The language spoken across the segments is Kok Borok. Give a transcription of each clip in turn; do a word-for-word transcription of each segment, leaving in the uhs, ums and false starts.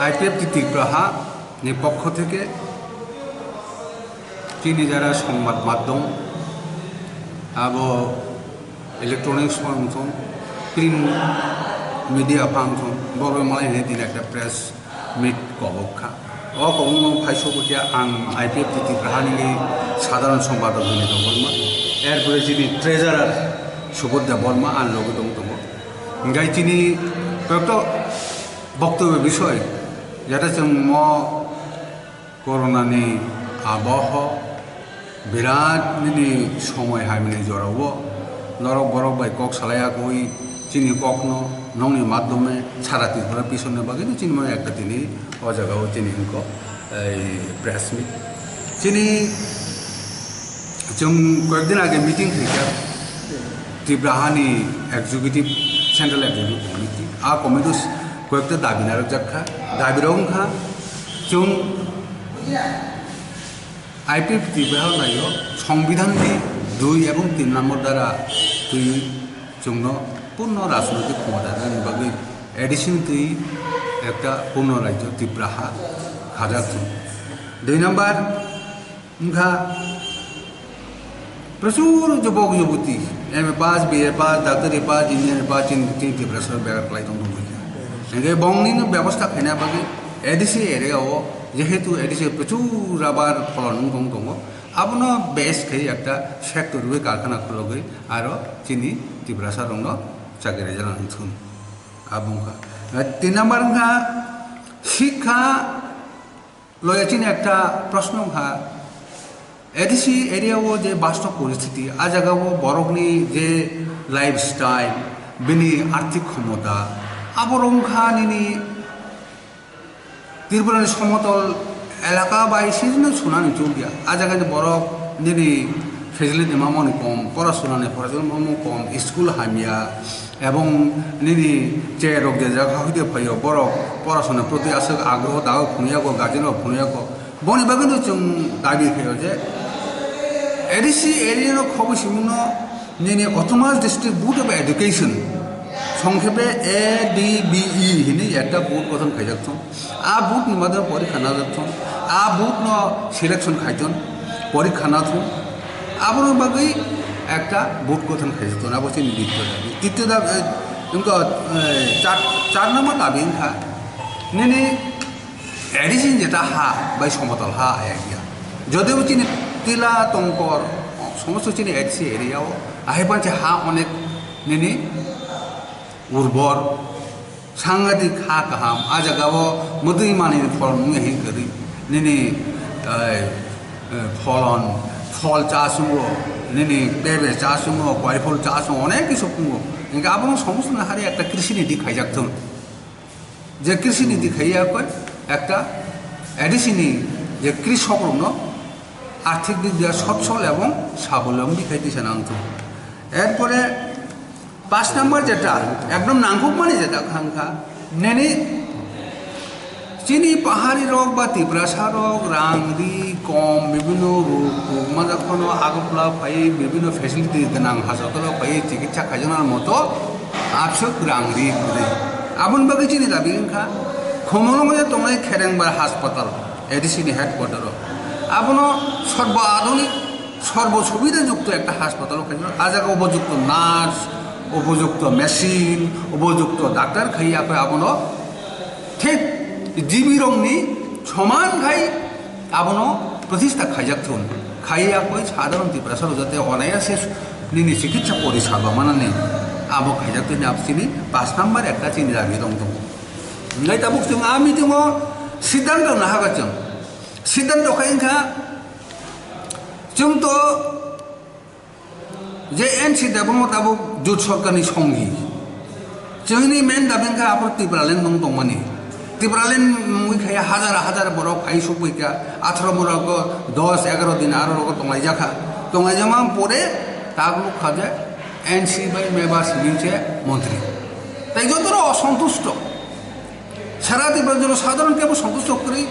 আইপিএফটি ত্রিপুরা হা নি পক্ষ থেকে চিনি যারা সংবাদ মাধ্যম, আবো electronics function, print media function, বড় মালাই হয়ে দিন একটা প্রেস মিট কবক খা। ও কবক ফাইসো বটিয়া আং আইপিএফটি ত্রিপুরা হা নি সাধারণ সম্পাদক হয়ে দবলমা। এরপরে চিনি ট্রেজারার সুবোধ দেববর্মা আর লগে দম দম। গাই চিনি কয়েকটা বক্তব্য বিষয়, যেটা চং ম করোনানি আবহ বিরাট nini somoi hamini jorao norok borok bai kok salai agoi chini kokno nongni madhyome sara Tripura pisonne bagwi chini mane ekta tini o jagao chini hingko ei press meet. Chini chwng koyekdin age meeting khaikha Tripura hani executive, central executive committee. A committee koyekta dabi narwkjak kha. Dabi rok wngkha chwng I P F T Tripura naio, Songbidhan ni dui ebong tin number dara twi chwngno purno rajnoitik khomota rwnani bagwi A D C ni twi ekta purno rajyo Tripura ha khajak chwng. Dui number wngkha prochur jubok jubuti, M A pass, B A pass, doctor pass, engineer pass, chini, chini Tripura sar begar kwlai tong tong kha. Hingke bongni no bebosta khaina bagwi A D C area o, jehetu A D C prochur rubber pholon wng tong tongo, abono base khai ekta sector rwi karkhana khulogwi aro chini Tiprasa rokno chakri rwjana wng thun. Abo wngkha. Tin number wngkha sikha loya chini ekta proshno wngkha. A D C area o je bastob poristhiti, a jaga o borokni je lifestyle, bini arthik khomota, abo rok wngkha nini Tripura ni somotol elaka bai sijino sunani chukya. A jaga ni borok nini facility mamoni kom, pora sunani porajal mamo kom, school hamya, ebong nini che rok je jaga hoite phaio, borok porasona proti aswk agroho dago phunuyako, guardian rok phunuyako. Boni bagwino chwng dabi khaio je A D C area no khobwi simungno nini Autonomous District Board of Education, songkhepe A D B E hinwi ekta board gothon khaijak thung. A board ni madhyome porikha najak thung. A board no selection khai thung, porikha na thung. Aboni bagwi ekta board gothon khaijak thung. Abo chini dityo dabi. Tityo dabi, eh, wngkha, eh, char, char number dabi wngkha nini A D C ni jeta ha bai somotol ha aya ya. Jodibo chini tila tongkor somosto chini A D C area o ahai panche ha onek nini urbor sangadik ha kaham, a jaga o mudui mani pholon wngya hin kwrwi nini, eh, eh, pholon, phol cha sungo, nini bebe cha sungo, koi phol cha sungo, onek kisu pungo. Hingke abono somosto na hari ekta krishi niti khaijak thung. Je krishi niti khaiya koi ekta A D C ni je krishok rokno arthik dik dia sochol ebong sabolombi khai tisa nang thung. Erpore pash number jeta ekdom nangkuk mani jeta khangkha nini chini pahari rok ba Tiprasa rok rang ri kom bibino rok rok maja khono Agartala phai bibino facility gwnang hospital phai chikitsa khaijakna moto abswk rang ri kwrwi. Aboni bagwi chini dabi wngkha Khumulwngo tongnai Kherengbar hospital, A D C ni headquarter o. Abono sorbo adhunik, sorbo subida jukto ekta hospital o khaijak. A jaga upojukto nurse, upojukto machine, upojukto doctor khai akoi abono thik G B rokni soman khai abono protista khaijak thun. Khaiya koi sadharon Tiprasa rok jate onayase nini chikitsa poriseba manani abo khaijak thun, abo chini pash number ekta chini dabi tong tongo. Ngai tabuk chwng a meeting o siddhanto nahaga chwng. Siddhanto khai wngkha chwng to je N C development tabuk jut sorkarni songhi. Chwngni main dabi wngkha aphuru Tipraland nung tongmani. Tipraland mungwi khaiya hajar hajar borok phai sukphaikha. Atharo borok dos egaro din aro rogo tonglaijak kha. Tonglaijama pore takluk kha je N C bai meba simi se montri. Tai jotono osontusto. Sara Tripura jono sadharon kebo sontusto kwrwi,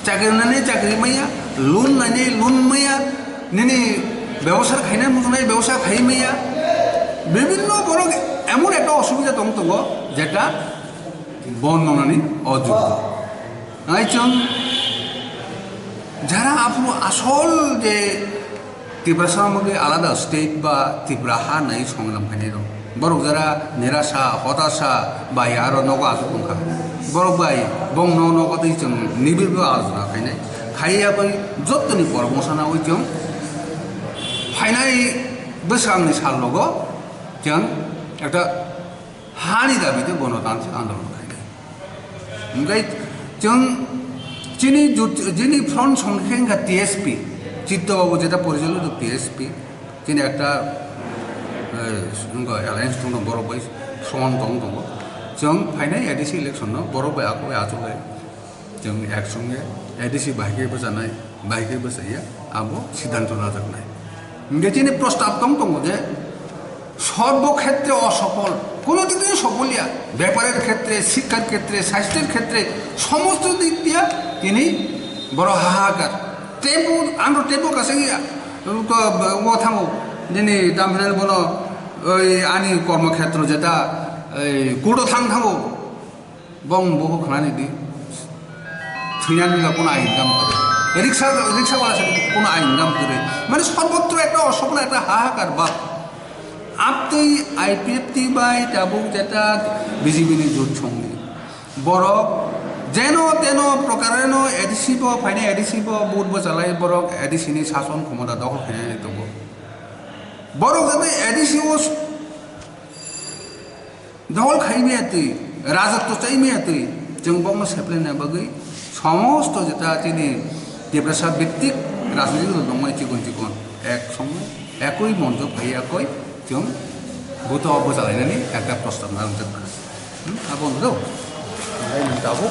chakri nani chakri maya, loan nani loan maya, nini bebosa khaina mujunai bebosa khai maya, bibhinno borok emon ekta osubida tong tongo jeta bon nonani ojogyo. Nai chwng jara aphuru asol je Tiprasa mugwi alada state ba Tripura ha nai songnam khainai rok. Borok jara nirasa, hotasa bai aro nogo asuk wngkha. Borok bai bong no nogo tei chwng nibirbo alojona khainai. Khaiya bai jottoni porok mosana oi chwng phainai bwsangni sal logo chwng ekta hani dabi tei bono tansi andolon khainai. Hingke chwng chini jut-, chini front songkhe wngkha T S P, Chitto Babu jeta porichalo do T S P, chini ekta, eh, wngkha alliance tongno borok bai soman tong tongo. Chwng phainai A D C election no borok bai ako bai achuk lai. Chwng ek songe A D C bahai khe bwchanai, bahai khe bwchaiya, abo siddhanto najaknai. Hingke chini prostab tong tongo je, সর্বক্ষেত্রে অসফল, কোনো দিক দিয়ে সফল ইয়া, ব্যাপারের ক্ষেত্রে, শিক্ষার ক্ষেত্রে, স্বাস্থ্যের ক্ষেত্রে, সমস্ত দিক দিয়ে তিনি বড় হাহাকার। Tebo, ang tebo kasing ya, ko, ko thango, nini tamhinani bono, oi, ani কর্মক্ষেত্র যেটা, এই কোর্টো থাং থাকো, Bong buhu khnani di. Thwinani ga kono ain gam kore. Riksa, riksa wala sa kono ain gam kore. Mane sorbotro ekta osokla ekta hahakar ba. Aptwi I P F T bai tabuk jeta B J P ni jut songni. Borok jeno teno prokareno A D C bo phaina A D C bo vote bo chalai borok A D C ni sason khomota dokhol khainani tongo. Borok jate A D C o Dol khai maya twi, rajotwo chai maya twi, chwng bokno seplaina bagwi somosto jeta chini Tiprasa bhittik rajniti dol tongmani chikon chikon ek somoi ekoi monjo phai ekoi chwng buto bwchalainani ekta prostab narwkjakha. Hmm, abo wngkha. Omo tabuk.